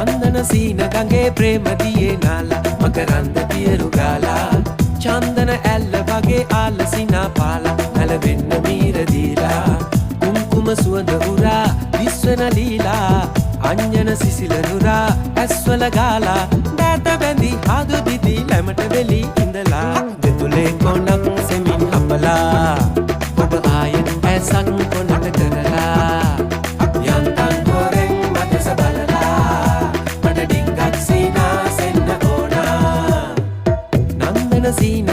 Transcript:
චන්දන සීන ගඟේ ප්‍රේම දියේ නාලා, මකරන්ද පියරු ගාලා, චන්දන ඇල්ල වගේ ආල සිනා පාලා, නලවෙන්න මීර දීලා, කුංකුම සුවඳ උරා දිස්වන ලීලා, අංජන සිසිල නුරා ඇස්වල ගාලා, දෑත බැඳි හාදු දිදී ලැමට වෙලී ඉඳලා, දෙතුලේ කොනක් සෙමින් හපලා, ඔබ ආයෙත් ඇසක් කොනට කරලා, යන්තම් හොරෙන් මදෙස බලලා, මට ඩිංගක් සිනාසෙන්න ඕනා. නන්දන සීන